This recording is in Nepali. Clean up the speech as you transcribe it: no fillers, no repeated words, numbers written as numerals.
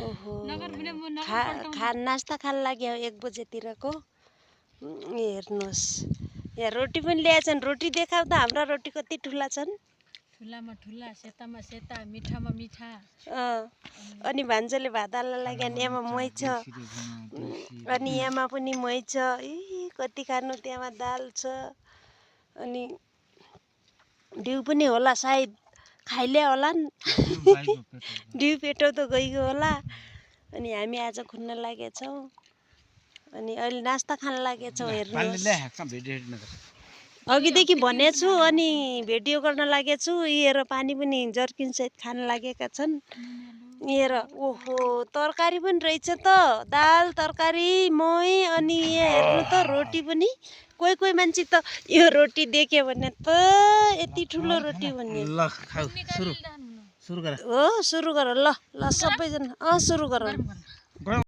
ओहो खा नास्ता खान लाग्यो 1 बजेतिरको। हेर्नुहोस् यहाँ रोटी पनि ल्याएछन्। रोटी देखाउ त, हाम्रा रोटी कति ठुला छन्। ठुलामा ठुला, सेतामा सेता, मिठामा मिठा। अनि भान्जोले भात हाल्न लाग्यो नि। यहाँ मही छ अनि यहाँ पनि मही छ। कति खानु। त्यहाँ दाल छ अनि डिउ पनि होला सायद, खाइल्या होला नि। डिउ पेटो त गइगयो होला। अनि हामी आज खुन्न लागेछौँ अनि अहिले नास्ता खान लागेछौँ। हेर्नुहोस् अघिदेखि भनेछु अनि भिडियो गर्न लागेछु। हेर पानी पनि जर्किन सहित खान लागेका छन्। हेर ओहो तरकारी पनि रहेछ त, दाल तरकारी मही अनि यहाँ हेर्नु त रोटी पनि। कोही मान्छे त यो रोटी देख्यो भने त यति ठुलो रोटी भन्ने। ल खाऊ, सुरु गर। हो सुरु गर। ल ल सबैजना सुरु गर।